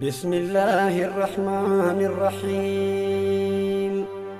بسم الله الرحمن الرحيم.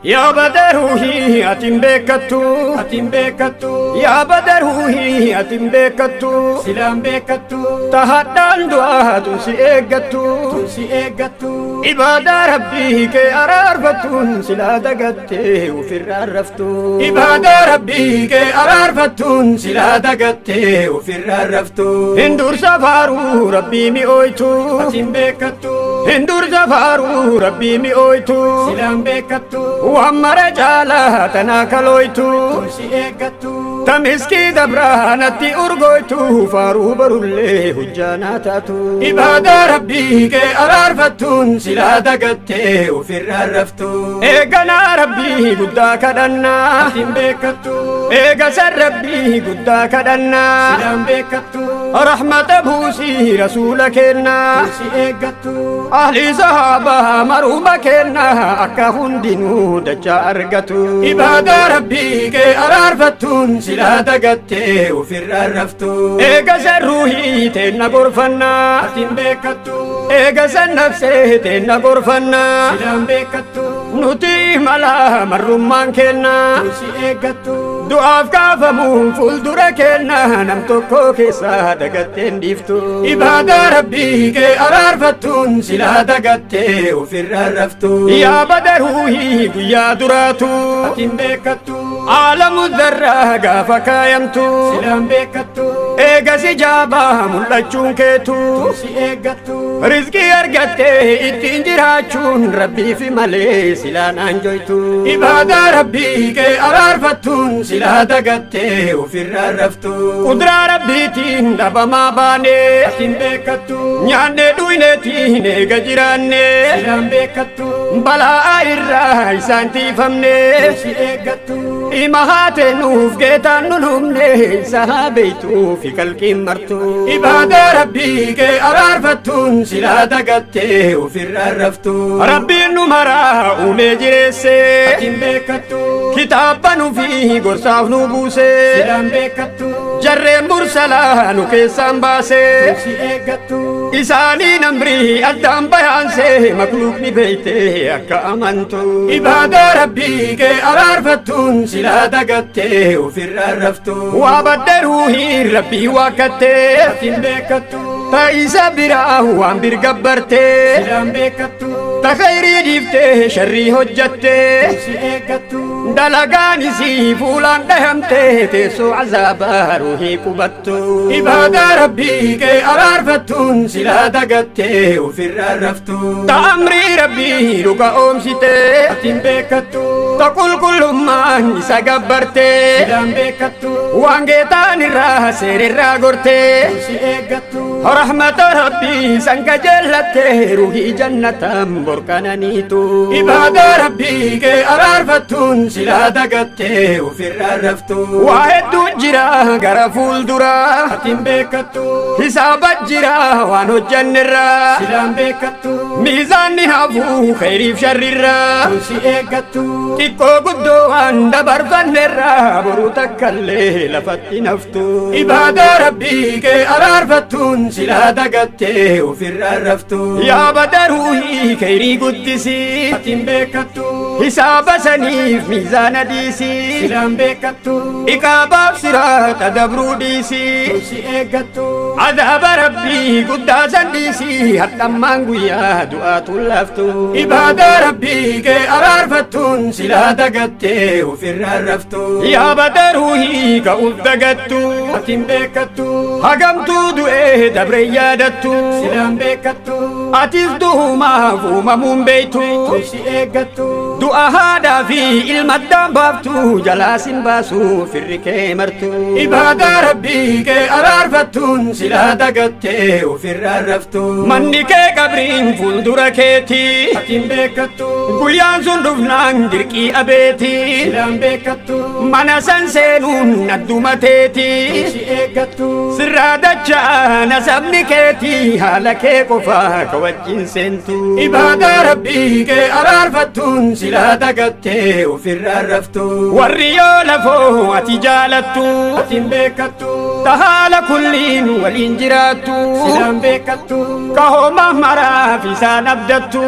Yaa badaruuhi atin beekattu, atin beekattu. Yaa badaruuhi atin beekattu, silaan beekattu. Tahadhaan du'aa tun si eeggattu, tun si eeggattu. Ibaadaa rabbii kee araarfattuun silaa dagattee ofirraa raftu. Ibaadaa rabbii kee araarfattuun silaa dagattee ofirraa raftu. Hin dursa faaruu rabbii mi'ooytu, atin beekattu. Hin dursa faaruu rabbii mi'ooytu, silaan beekattu. Waan mara caalaa tanaa kalooytu, si eeggattu. Tamiskii dabraa natti urgooytu, faaruu barullee hojjaanaa taatu. Ibaadaa rabbii kee araarfattuun silaa dagattee ofirraa raftu. Eeganaa rabbii guddaa kadhannaa, atin beekattu. Eega san rabbii guddaa kadhannaa, silaan beekattu. Rahmata buusii rasuula kennaa, si eeggattu. Ahli sahaabaa maruma kennaa, akka hundinuu dachaa argatu. Ibaadaa rabbii kee araarfattuun silaa dagattee ofirraa raftu. Eega san ruuhii teenna gorfannaa, atin beekattu. Eega san nafsee teenna gorfannaa, silaan beekattu. Nuti mala marrummaan kennaa, si eeggattu. Du'aaf kaafamuun fuuldura kennaa, nam tokko keessaa dagatteen dhiiftu. Ibaadaa rabbii kee araarfattuun silaa dagattee ofirraa raftu. Yaa badaruuhi guyyaa duraatu, atin beekattu. Aalamu zarraa gaafa kaayamtu, silaan beekattu. Eegas ijaabaa mul'achuun keetu, si eeggattu. Rizqii argattee ittiin jiraachuun rabbiifi malee silaan anjoytu. Ibaadaa rabbii kee araarfattuun silaa dagattee ofirraa raftu. Qudraa rabbiitiin dhabamaa baanee, atin beekattu. Nyaannee dhuyneetiin eega jiraannee, silaan beekattu. Balaa irraa isaan tiifamne, si eeggattu. Ima haate nuuf geetaan nu lumne, isa haa beeytuu fi kalqiin martu. Ibaadaa rabbii kee araarfattuun silaa dagattee ofirraa raftu. Rabbiin nu maraa uumee jireesse, atin beekattu. Kitaaba nu fi gorsaaf nu buuse, silaan beekattu. Jarreen mursalaa nu keessaan baase, si eeggattu. Isaanii namrii addaan bayaanse, makluuqni beeytee akka amantu. Ibaadaa rabbii kee araarfattuun silaa dagattee ofirraa raftu. Waa baddaruuhi rabbii waakkattee, atin beekattu. Ta isa biraa waan birgabbartee, silaan beekattu. Ta khayrii dhiiftee sharrii hojjattee, si eeggattu. Dalagaan isii fuulaan dhahamtee, teessoo azaabaa ruuhii qubattu. Ibaadaa rabbii kee araarfattuun silaa dagattee ofirraa raftu. Ta amrii rabbii dhuga oomsitee, atin beekattu. Ta qulqullummaan isa gabbartee, silaan beekattu. Waan geetaan irraa seerirraa gortee, si eeggattu. Rahmata rabbii san kajeellattee, ruuhii jannataan borkananiitu. Ibaadaa rabbii kee araarfattuun silaa dagattee ofirraa raftu. Waa hedduu jira gara fuulduraa, atin beekattu. Hisaaba jira waan hojjannerraa, silaan beekattu. Miizaanni hafuu khayriif sharrirraa, si eeggattu. Xiqqoo guddoo waan dabarfannerraa, boruu takkallee lafatti naftu. Ibaadaa rabbii kee araarfattuun silaa dagattee ofirraa raftu. Yaa badaruuhi khayrii guddisii, atin beekattu. Hisaaba saniif miizaana dhiisii, silaan beekattu. Iqaabaaf siraata dabruu dhiisii, si eeggattu. Adaaba rabbii guddaa san dhiisii, hadhammaan guyyaa du'aatu laftu. Ibaadaa rabbii kee araarfattuun silaa dagattee ofirraa raftu. Yaa badaruuhi ka'uuf dagattu, atin beekattu. Hagamtuu du'ee dabree yaadattu, silaan beekattu. Atis du'umaaf uumamuun beeytu, si eeggattu. Du'a haadhaa fi ilma addaan baaftu, jalaa sin baasu firri kee martu. Ibaadaa rabbii kee araarfattuun silaa dagattee ofirraa raftu. Manni kee qabriin fuuldura keeti, atin beekattu. Guyyaan sun dhufnaan dirqii abeeti, silaan beekattu. Mana san seenuun adduma teeti, si eeggattu. Sirraa dachaa nasabni keeti, haala kee qofaa ka wajjin seentu. Ibaadaa rabbii kee araarfattuun silaa dagattee ofirraa raftu. Warri yoo lafoo ati jaalattu, atin beekattu. Tahaala kulliin waliin jiraattu silaan beekattu kahooma maraaf isaan abdattu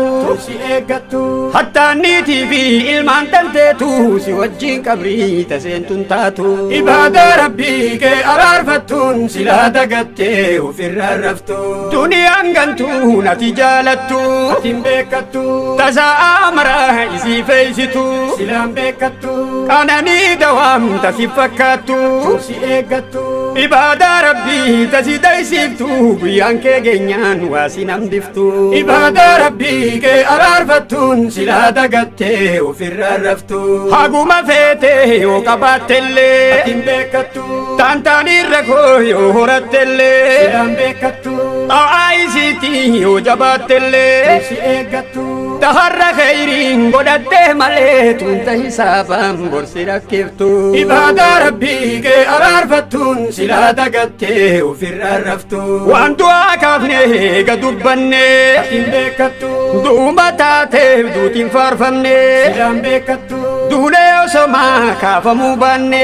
si eeggattu hattaanniitii fi ilmaan tanteetu si wajjin qabrii taseentun taatu ibaadaa rabbii kee araarfattuun silaa dagattee ofirraa raftu duniyaan gantuu nati jaalattu atin beekattu tasaa maraa isii feeysitu silaan beekattu qananii dawaamta si fakkaattu si eeggattu ibaadaa rabbii tasi daysiiftu guyyaan kee geenyaan waa si namdiftu ibaadaa rabbii kee araarfattuun silaa dagattee ofirraa raftu haguma feete yoo qabaattellee atin beekattu taantaanirra koo yoo horattellee silaan beekattu xaa'aa isiitii yoo jabaattellee si eeggattu taharra kheyriin godhattee malee tunta hisaabaan gorsi rakkiftu ibaadaa rabbii kee araarfattuun silaa dagattee ofirraa raftu waan du'aa kaafne eega dubbanne atin beekattu du'uma taateef duutiin faarfamne silaan beekattu duunee osomaa kaafamuu baanne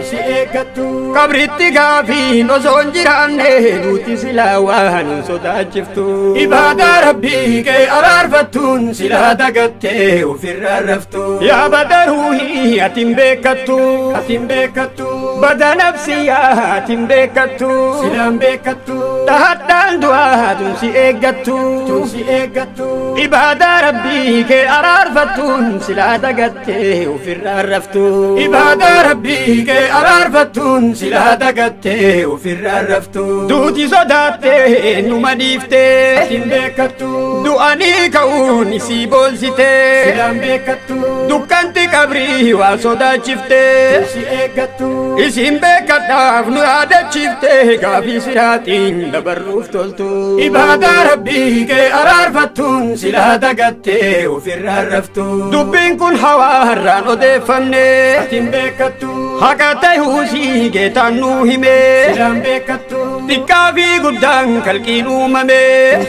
si eeggattu qabritti gaafiin osoo hin jiraanne duuti silaa waan hin sodaachiftu ibaadaa rabbii kee araarfattuun silaa dagattee ofirraa raftu yaa badaruuhi atin beekattu atin beekattu bada nafsiyaa atin beekattu silaan beekattu dhahadhaan du'aa tun si eeggattu tun si eeggattu ibaadaa rabbii kee araarfattuun silaa dagattee ofirraa raftu ibaadaa rabbii kee araarfattuun silaa dagattee ofirraa raftu duuti sodaattee eenyuma dhiiftee atin beekattu du'anii ka'uun isii boonsitee silaan beekattu dukkanti qabrii waa sodaachiftee si eeggattu isin beekadhaaf nu yaadachiiftee gaafii siraatiin dabarruuf toltu ibaadaa rabbii kee araarfattuun silaa dagattee ofirraa raftu dubbiin kun hawaarraan odeeffamne atin beekattu haqa ta'uusii geetaan nuu hime silaan beekattu xiqqaa fi guddaan kalqiin uumame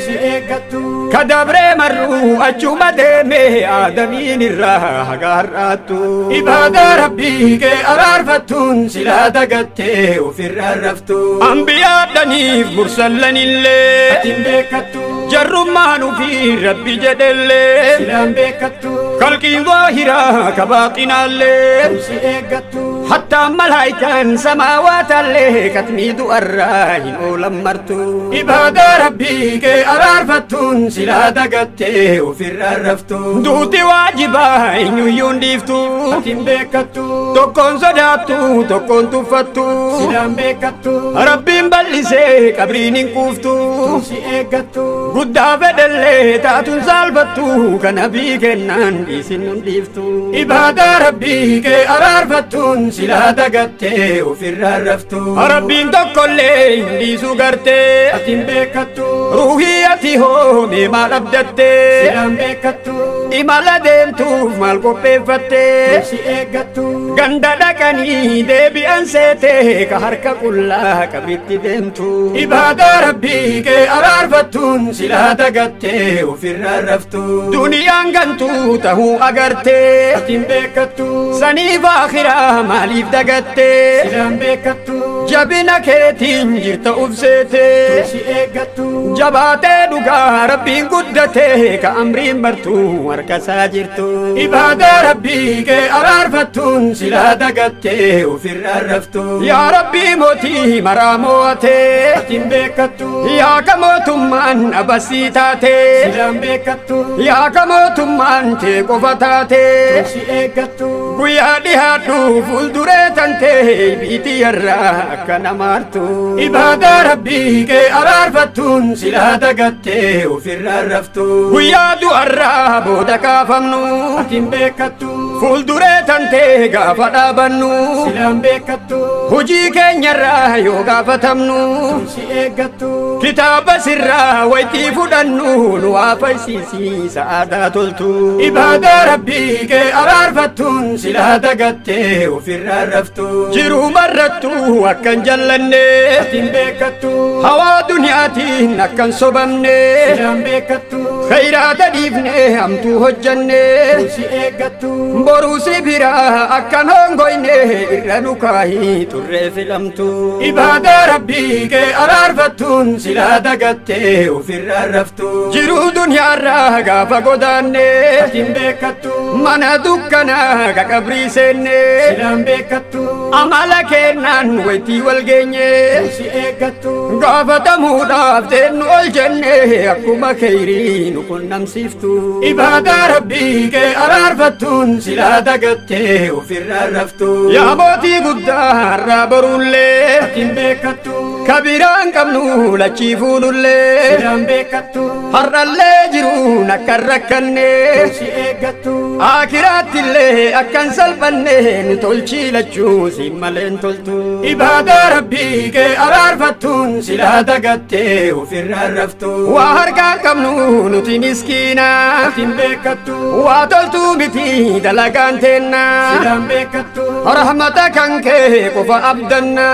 si eeggattu kadabree marruu achuma deeme aadamiin irraa haga har'aattu ibaadaa rabbii kee araarfattuun silaa dagattee ofirraa raftu ambiyaadhaniif mursallanillee atin beekattu jarrummaan ufii rabbi jedhellee silaan beekattu kalqiin zaahiraa kabaaxinaallee si eeggattu hattaa malaayikaan samaawaatallee katmii du'arraa hin oolan martu ibaadaa rabbii kee araarfattuun silaa dagattee ofirraa raftu duuti waajibaa eenyuyyuun dhiiftu atin beekattu tokkoon sodaattu tokkoon tuffattu silaan beekattu rabbiin bal'isee qabriin hin quuftu si eeggattu guddaa fedhellee taatuun saalfattu kana bii kennaan dhiisin nun dhiiftu ibaadaa rabbii kee araarfattuun silaa dagattee ofirraa raftu rabbiin tokkollee hin dhiisu gartee atin beekattu ruuhii ati hoomee maal abdattee silaan beekattu imala deemtuuf maal qopheeffattee si eeggattu ganda dhaqanii deebi'an seetee ka harka qullaa qabritti deemtu ibaadaa rabbii kee araarfattuun silaa dagattee ofirraa raftu duniyaan gantuu tahuu agartee atin beekattu saniif akhiraa maaliif dagattee silaan beekattu jabina keetiin jirta ufseetee si eeggattu jabaatee dhugaa rabbiin guddatee ka amriin martuu harka isaa jirtu ibaadaa rabbii kee araarfattuun silaa dagattee ofirraa raftu yaa rabbii mootii maraa mo'atee atin beekattu yaa ka mootummaan abasii taatee silaan beekattu yaa ka mootummaan tee qofa taatee si eeggattu guyyaa dhihaadhu fuulduree tantee biitiyarraa akka namaartu ibaadaa rabbii kee araarfattuun silaa dagattee ofirraa raftu guyyaa du'arraa booda kaafamnu atin beekattu fuulduree tantee gaafa dhaabannu silaan beekattu hojii keenyarraa yoo gaafatamnu si eeggattu kitaaba sirraa waytii fudhannu nu haafaysiisii sa'aadaa toltu ibaadaa rabbii kee araarfattuun silaa dagattee ofirraa raftu jirumarrattuu akkan jallanne atin beekattu hawaa duniyaatiin akkan sobamne silaan beekattu khayraata dhiifne hamtuu hojjanne si eeggattu Boruu si biraa akkan hongoyne irra nu kaahii turree filamtu. Ibaadaa rabbii kee araarfattuun silaa dagattee ofirraa raftu. Jiruu duniyaarraa gaafa godaanne atiin beekattu. Mana dukkanaa ka qabrii seenne silaan beekattu. Amala kennaan waytii wal geenye si eeggattu. Gaafatamuudhaaf teennu ol jenne akkuma kheyrii nu qunnamsiiftu. Ibaadaa rabbii kee araarfattuun silaa dagattee ofirraa raftu. Yaa mootii guddaa har'aa boruullee atiin beekattu. Kabiraan qabnu lachii fuudhullee silaan beekattu. Har'allee jiruun akka hin rakkanne si eeggattu. Akiraattillee akka hin salphanne nu tolchii lachuu si maleen toltu. Ibaadaa rabbii kee araarfattuun silaa dagattee ofirraa raftu. Waa harkaan qabnu nuti miskiina atiin beekattu. Waa toltuu miti dalagaan teenna silaan beekattu. Rahmata kan kee qofa abdanna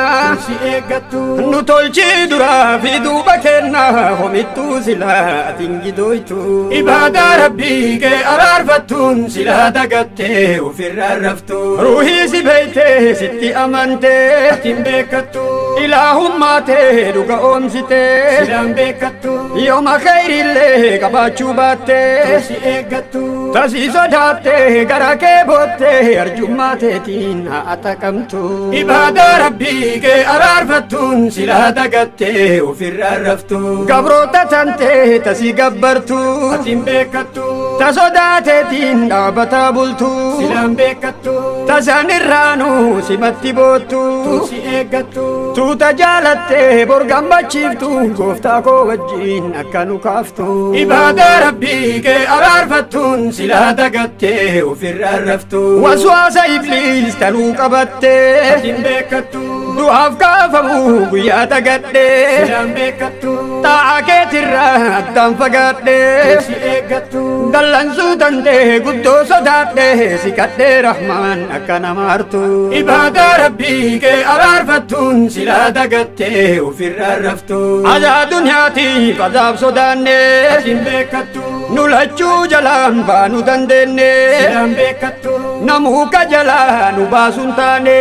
si eeggattu. Nu tolchii duraa fi duuba kenna homittuu silaa atiin gidooytu. Ibaadaa rabbii kee araarfattuun silaa dagattee ofirraa raftu. Ruuhii si beeytee sitti amantee atiin beekattu. Ilaahummaa tee dhuga oomsitee silaan beekattu. Yooma kheyrillee qabaachuu baattee si eeggattu. Tasii sodaattee gara kee boottee arjummaa teetiin haa ataqamtu. Ibaadaa rabbii kee araarfattuun silaa dagattee ofirraa raftu. Gabroota tantee tasii gabbartu atiin beekattu. Ta sodaateetiin dhaabataa bultu silaan beekattu. Tasaan irraanuu simatti boottu si eeggattu. Tuuta jaalattee bor gammachiiftu gooftaa koo wajjin akka nu kaaftu. Ibaadaa rabbii kee araarfattuun silaa dagattee ofirraa raftu. Waswaasa ibliis tanuu qabattee atiin beekattu. Du'aaf kaafamuu guyyaa dagadhee silaan beekattu. Xaa'a keetirraa addaan fagaadhee si eeggattu. Dallansuu dandee guddoo sodaadhee si kadhee rahmaan akka nama hartu. Ibaadaa rabbii kee araarfattuun silaa dagattee ofirraa raftu. Azaa duniyaatiif azaab sodaannee atiin beekattu. Nu lachuu jalaan baanuu dandeenye silaan beekattu. Namuuka jalaa nu baasuun taane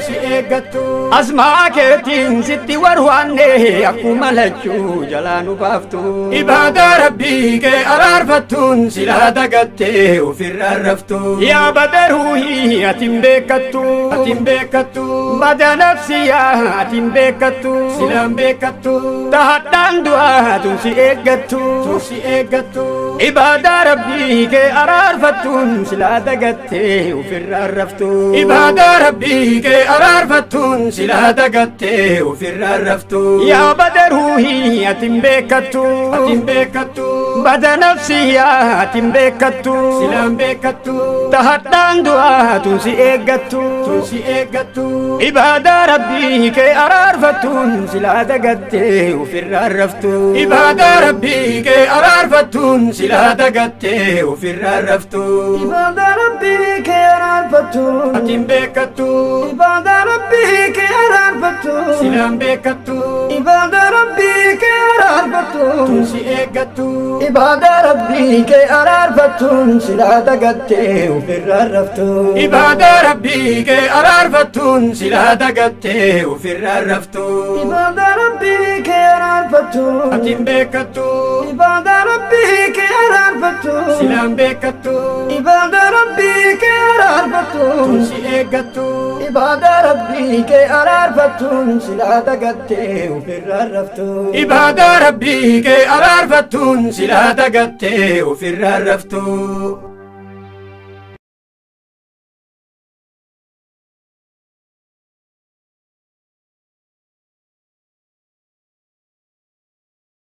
si eeggattu. Asmaa keetiin sitti warwaanne akkuma lachuu jalaa nu baaftu. Ibaadaa rabbii kee araarfattuun silaa dagattee ofirraa raftu. Yaa badaruuhi atiin beekattu atiin beekattu. Bada nafsiyaa atiin beekattu silaan beekattu. Tahadhaan du'aa tun si eeggattu si eeggattu. Ibaadaa rabbii kee araarfattuun silaa dagattee ofirraa raftu. Ibaadaa rabbii kee araarfattuun silaa dagattee ofirraa raftu. Yaa badaruuhi atiin beekattu atiin beekattu. Bada nafsiyaa atiin beekattu silaan beekattu. Tahadhaan du'aa tun si eeggattu si eeggattu. Ibaadaa rabbii kee araarfattuun silaa dagattee ofirraa raftu. Ibaadaa rabbii kee araarfattuun silaa dagattee ofirraa raftu. Ibaadaa rabbii kee araarfattuun Atiin beekattu Ibaadaa rabbii kee araarfattuun silaan beekattu Ibaadaa rabbii kee araarfattuun si eeggattu. Ibaadaa rabbii kee araarfattuun silaa dagattee ofirraa raftu. Ibaadaa rabbii kee araarfattuun silaa dagattee ofirraa raftu. Ibaadaa rabbii kee araarfattuun Atiin beekattu Ibaadaa rabbii kee araarfattuun silaan beekattu Ibaadaa rabbii kee araarfattuun si eeggattu. Ibaadaa rabbii kee araarfattuun silaa dagattee ofirraa raftu. Ibaadaa rabbii kee araarfattuun silaa dagattee ofirraa raftu.